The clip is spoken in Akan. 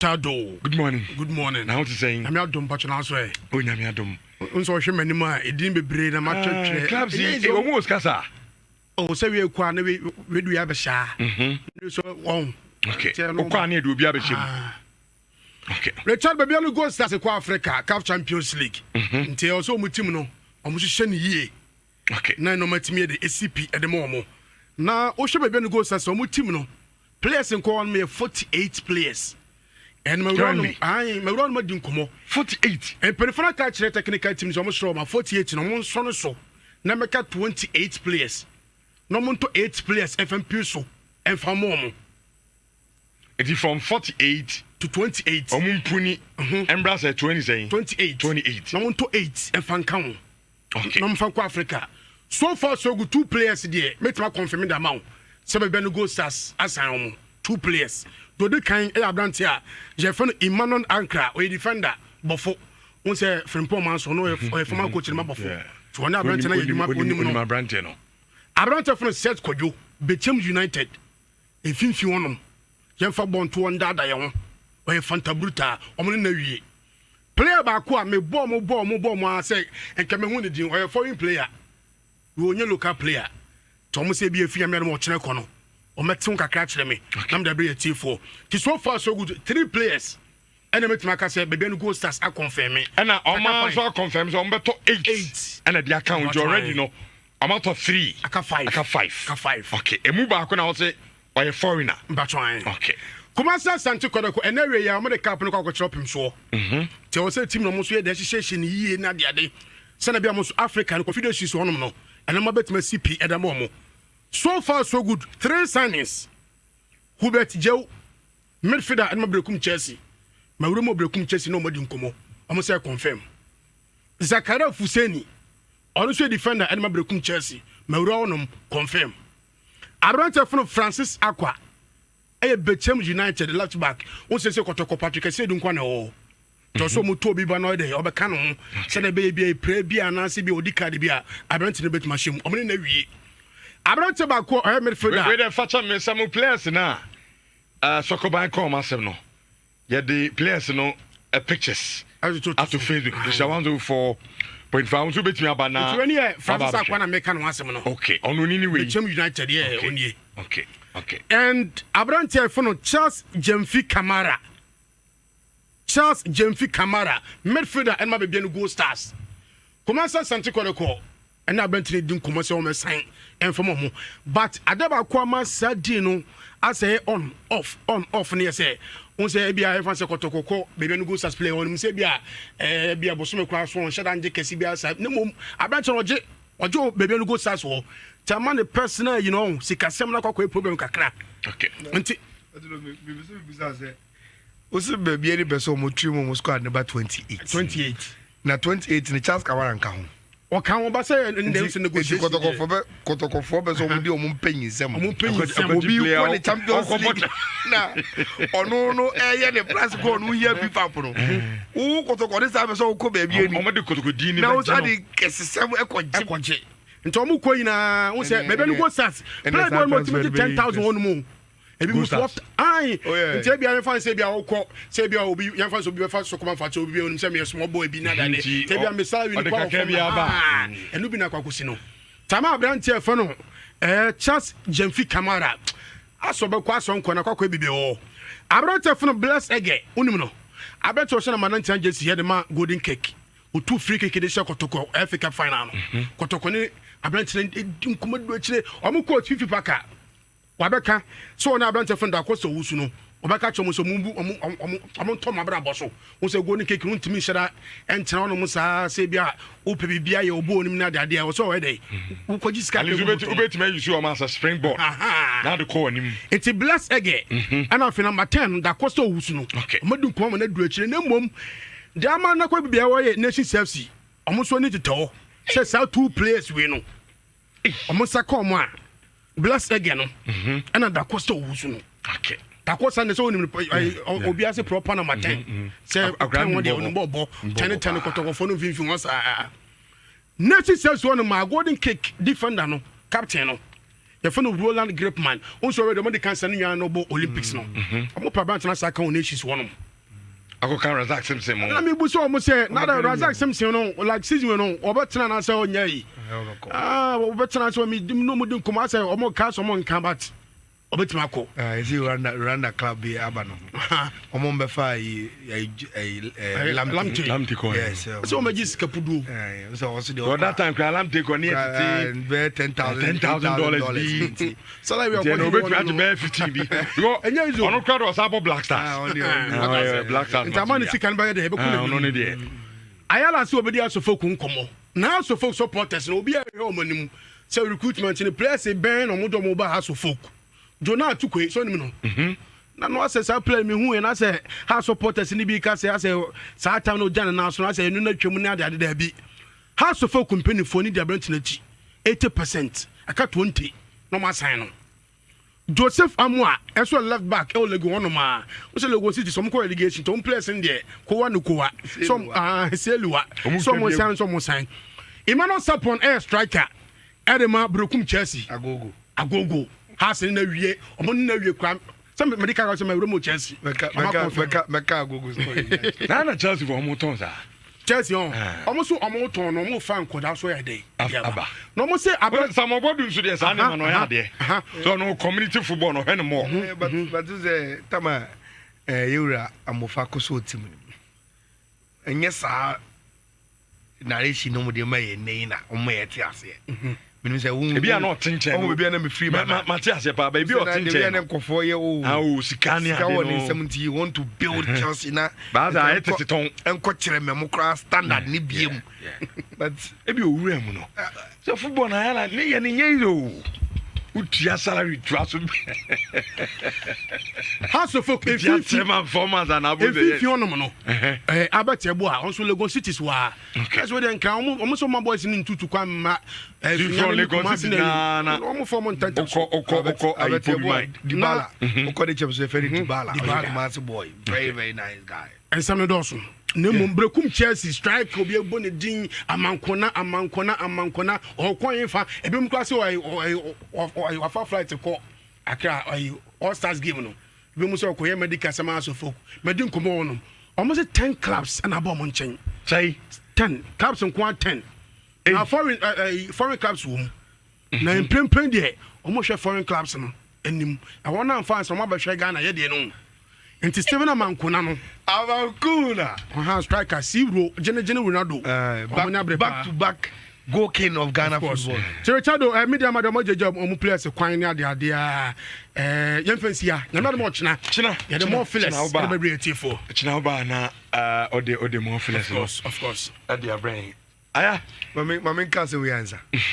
Tado. Good morning. Good morning. Na ho te sɛn? Nyame adom mpatwɔ na aso ɛ. O Nyame adom. Nso ɔhwɛ m'anim a edin bebree na matwerɛtwerɛ. Ah, clubs yi wɔn mu wɔ sika saa. Oh, sɛ wie kɔ a na wie wie de wie abɛhyɛ a. Mhm. So wɔn. Okay. Okɔ a na yɛde obi abɛhyɛ mu. Ah. Okay. Richard Babiano Gold Stars kɔ Africa CAF Champions League. Mhm. Nti ɛwɔ sɛ wɔn team no wɔn hyehyɛ ne yie. Okay. Na nneɛma tumi yɛ de esi pi ɛde ma wɔn. Na wohwɛ Bibiani Gold Stars wɔn team no players nkɔ wɔn yɛ 48 players. And mawura no ayi mawura no ma di nkɔmɔ. 48. Mpanyinfoɔ no aka kyerɛ technical team sɛ wɔn srɛ wɔn 48 na wɔn nsɔ no so na mɛka 28 players na wɔn ntɔ 8 players ɛfɛn pii so ɛnfa mɔ wɔn. Nti from 48 to 28. Wɔn mpuni mbra sɛ 20 sɛn. 28. 28. Na wɔn ntɔ 8 ɛnfa nka ho. Okay. Na wɔn fa nkɔ Africa. So far so good, two players deɛ mɛtuma confirm da ma wo sɛ bɛbɛ no Gold Stars asan wɔn two players. Dodi kan ɛyɛ aberante a yɛfɛ no Emmanuel Ankra, ɔyɛ defender bɔfo wọn sɛ Frimpong Manso no ɔyɛ former coach no ma bɔfo tí wɔn ne aberante no yɛ adwuma onim no. Aberante no. Aberante fo no Seth Kwadwo, Bechem United mfimfini hɔnom, yɛmfa bɔnto wɔn daadaa yɛn ho, ɔyɛ fanta brutal, wɔn ne na wie. Player baako a me bɔ mo bɔ mo bɔ mo a sɛ nka me hu ne din, ɔyɛ foreign player, wɔnyɛ local player, tí wɔn sɛ ebi efi nyame no ɔkyerɛ kɔ no ɔmɛtew kakra kyerɛ me na mede abere yɛ tiefoɔ. Ti so far so good, three players ɛna mɛtumi aka sɛ baabi no Gold Stars aconfirm. Ɛna ɔmo nso aconfirm sɛ ɔmo bɛtɔ eight. Eight. Ɛna de aka ho, nti already no ɔmo atɔ three. Aka five. Aka five. Aka five. Okay, emu baako na ɔsɛ ɔyɛ foreigner. Mpatwan. Okay. Kumasi Asante Kɔtɔkɔ ɛnɛ wie yɛ ɔmo de cup no kɔ akɔkyerɛ ɔpem soɔ. Nti ɛwɔ sɛ team na ɔmo nso yɛ de ɛhyehyɛhyɛ ne yie na adeade sɛnɛ bi a ɔmo nso Africa no confederations hɔnom no ɛno mo bɛtumi asi pi ɛda mo ɔmo. So far so good, three signings: Hubert Jew, midfielder ɛnum Berekum Chelsea, mawura mu Berekum Chelsea na ɔmo di nkɔmɔ, ɔmo sɛ confirm. Zakaria Fuseni, ɔno nso yɛ defender ɛnum Berekum Chelsea, mawura hɔnom, confirm. Aberante funu Francis Akwa ɛyɛ Bechem United left back. Wɔn sɛ Kɔtɔkɔ Patrick Ɛsɛ nkwa na ɛwɔ tɔ so ɔmo to obi ba na ɔyɛ dɛ ɔbɛka ne ho sɛdeɛ ɛbɛyɛ bi a epire bi a anaasɛ bi a odi card bi a aberante no bɛtuma hyɛ mu. Ɔmo ne na wie aberante baako a ɔyɛ midfielder. Wei dɛ fakyɛ me sɛ mo players na Sɔkɔban kɔn ɔmo asɛm no, yɛde players no pictures ato Facebook Nhyira 104.5 nso bɛtumi aba na. Nti wani yɛ Francis Akwa na meka ne ho asɛm no. Okay, ɔno ni ni wei. Bechem United yɛ onie. Okay. And aberante a yɛfrɛ no Charles Jemfi Kamara, Charles Jemfi Kamara, midfielder ɛnma baabi no Gold Stars. Kumasi Asante Kɔtɔkɔ ɛna aberante no di nkɔmmɔ sɛ wɔmɛsan ɛmfam ɔmo, but ade baako ama saa deal no asɛ on off on off ne yɛ sɛ wɔn sɛ ebi a yɛfa sɛ Kɔtɔkɔkɔ baabi no Gold Stars player wɔn sɛ ebi a ebi a bosome koraa so wɔn hyɛ da ngye kɛse bi asa ne mom aberante no ɔgye baabi no Gold Stars wɔ kyama ne personal sikasɛm na akɔkɔ yɛ problem kakra. Nti Wosi baabi ani bɛ sɛ ɔmo tiri mu ɔmo squad ne ba 28. 28. Na 28 ne Charles Kamara nka ho? Ɔka ho ba sɛ ndɛ nso nti negotiation. Kɔtɔkɔfoɔ bɛ sɛ ɔmo di ɔmo mpanyin Ɔmo mpanyin nsɛm. Obi kɔ ne Champions League na ɔno no ɛyɛ ne plus goal no yɛ bi pap no wo Kɔtɔkɔ ne saa bɛ sɛ ɔkɔ baabi ani. Ɔmo de kotoko ni na wo bɛ sa gye no. De kɛsesɛm ɛkɔ gye. Ɛkɔgye nti ɔmo kɔ nyinaa n sɛ baabi no Gold Stars ɛnɛ player bi saa wɔn mo timi transfer gye 10,000 wɔn mu ebi mu Gold Stars. 12 ayi. Oh, yeah. Nti ebi a yɛfa sɛ ebi a ɔkɔ sɛ ebi a obi yɛfa sɛ obi bɛfa sɔkɔma fa kyɛ obi bi onim sɛ meyɛ small boy bi na dade. Nti nti ebi a me salary ɔde ni kɔ kakra awɔ bi aba. fam ɛnu bi na akɔ akɔsi no tama aberanteɛ fɛ no Charles Jemfi Kamara asɔ bɛkɔ asɔ nkɔ na akɔ akɔ ebibi wɔ aberanteɛ fɛ no Bless Ege onim no aberanteɛ ɔhyɛ na ma nantia jersey yɛ de ma Golden Cake otu free kick de hyɛ Kɔtɔkɔ FA Cup final no. Kɔtɔkɔ ne aberanteɛ no di nkɔmɔ du akyire ɔmo coach Fifi Parker wabɛka sɛ ɔne aberanteɛ fɛn da akɔsɛ owusu no ɔbɛka kyerɛ ɔmo sɛ ɔmo bu ɔmo ntɔ ɔmo abrabɔ so wɔn sɛ Golden Cake no ntumi nhyɛ da ɛntena ɔnom saa sɛ bi a wopɛ biribi ayɛ ɔbɔ onim na adeade a wɔsɛ ɔyɛ dɛ wokɔgye sika. At least wobɛtumi ayi so ɔmo as a springboard na de kɔ anim. Nti Bless Ege ɛna afei number 10 da akɔsɛ owusu no ɔmo di nkɔmɔ ma no adu akyire na mmom deɛ ama nakɔ bibia wɔyɛ Nations FC ɔmo nso ani tetɛ hɔ sɛ saa two players wei no ɔmo nsa ka ɔmo a Bless Ege no ɛna da akɔsɛ owusu no. Dakosa ne sɛ onim obi ase proper number 10 sɛ Akwaraa 10 wɔn deɛ nim onim bɔ bɔ bɔ 10 bɔ 10 paa. Kɔtɔkɔfɔ no mfimfini wɔn saa Nations FC wɔn ma Golden Cake defender no captain no yɛfɛ no Roland Gripman wɔn nso already wɔn de kansa ne nua no bɔ Olympics no ɔmo pa aberante na saa ka wɔn Nations wɔn nom. Akɔka Razak Simpson mo. Na mi bu sɛ ɔmo sɛ na da Razak Simpson no like season no ɔbɛtena na sɛ ɔnyɛ yi. Ah ɔbɛtena sɛ ɔmo di no ɔmo di nkɔmɔ asɛ ɔmo ka sɛ ɔmo nka but ɔbɛtumi akɔ. Ah ɛsi Rwanda Rwanda club bi aba no ho. Ɔmo mbɛfa ayi ayi ayi Lamptey. Lamptey kɔ. Yes. Sɛ ɔmo agye sika puduo. Sɛ ɔso deɛ ɔkɔ. That time kura Lamptey kɔ ne yɛ tete. Bɛyɛ $10,000 bi. Salary Nti ɛna obetumi agye bɛyɛ 15 bi. Because Ɛnyɛ easy o. ɔno kura de ɔsan bɔ Black Stars. Ah, ɔno deɛ, Ah, ɔyɛ Black Stars. Nti ama ne sika no bɛyɛ dɛ ɛbɛkɔ Ah, ɔno ne n'anim. deɛ. Ayala sɛ obedi Asofok nkɔmmɔ. Na Asofok supporters no obi a ɛhwɛ wɔn anim sɛ recruitment no players bɛn na wɔn de wɔn ba Asofok. Jonah Atukwe sɛ onim no. Na no asɛ saa player mi hu yɛ na sɛ ha supporters no bi ka sɛ asɛ saa time no ogya ne nan so na asɛ ɛnu na twam ne ade ade daabi. Ha Asofok mpanimfoɔ ne di aberante n'akyi 80% aka 20 na wɔn asan no. Joseph Amoah ɛso left back ɛwɔ Legon hɔnom a wosɛ Legon City sɛ ɔmo kɔ relegation nti ɔmo players no deɛ kowa ne kowa sɛ ɔmo seliwa sɛ ɔmo san sɛ ɔmo san. Emmanuel Sapon ɛyɛ striker ɛde ma Berekum Chelsea. Agogo. Agogo. Hearts ne na wie ɔmo ne na wie kura sɛ mede ka sɛ mawura mu Chelsea. Mɛka mɛka mɛka mɛka agogo sɛ Na na Chelsea fo ɔmo tɔn saa. Chelsea ɔn ɔmo so ɔmo tɔn no ɔmo fa nkɔda so yɛ dɛ. Aba. Na ɔmo sɛ abɛ. Samuel Boadu nso deɛ saa nneɛma no ɔyɛ adeɛ. So ɔno community football no ɔhwɛ no more. But but sɛ tama ɛɛ yewura amofa koso team no ɛnyɛ saa narration no mo de ma yɛ nne yi na ɔmo yɛ te aseɛ. Menim sɛ wo Ebi a na ɔte nkyɛn no. Ɔmo beebi a na mefiri ba na. Ma te aseɛ paa ba ebi a ɔte nkyɛn. Ebi a na nkɔfoɔ yɛ o. Ah o sika ne ade no. Sika wɔ ne nsam nti you want to build Chelsea na. Baasa ayɛ tete tɔn. Nkɔ kyerɛ mɛmo koraa standard ne bie mu. But ebi owura mu no. Sɛ football na ayɛ na ne yɛ ne nyɛ yie o. Wotua salary tua so. House of Folk efifi efifi ɔnom no. Ɛɛ Albert Eboa ɔnso Legon Cities wa. Ɛsɛ o deɛ nka ɔmo ɔmo sɛ ɔmo boys ne ntutu kwan mma. Ɛɛ Legon Cities na ɔmo fɔ ɔmo ntɛntɛn so. Okɔ okɔ okɔ ayi Pobi man. Dibala okɔ de kyɛm so efɛ de Dibala ɔyɛ Kumasi boy very very nice guy. Nsɛm no dɔɔso na mmom Berekum Chelsea strike obi abɔ ne din Amankona Amankona Amankona ɔkɔ yɛn fa ebinom koraa sɛ ɔyɛ wafa flight kɔ Accra ɔyɛ All Stars game no ebinom sɛ ɔkɔyɛ medical sɛm aso folk mɛdi nkɔmɔ wɔ nom wɔn sɛ 10 clubs ɛna abɔ wɔn nkyɛn sɛyi 10 clubs nko a 10 na foreign foreign clubs wɔ mu na mprempren deɛ wɔn hwɛ foreign clubs no anim ɛwɔ no amfa ansa wɔn abɛhwɛ Ghana yɛ deɛ no nti Steven Amankona no Amankona ɔha striker Siro gyene gyene Ronaldo ɔmo nya bere back to back goal king of Ghana football. Sir Richardo media ma de ɔmo gyegye ɔmo players kwan ne ade ade a yɛn fɛn si ya nyame adom ɔkyena yɛde more fillers ɛde bɛbrɛ atiefo kyena ba na ɔde ɔde more fillers of course ɛde abrɛ aya mame nka sɛ wei ansa.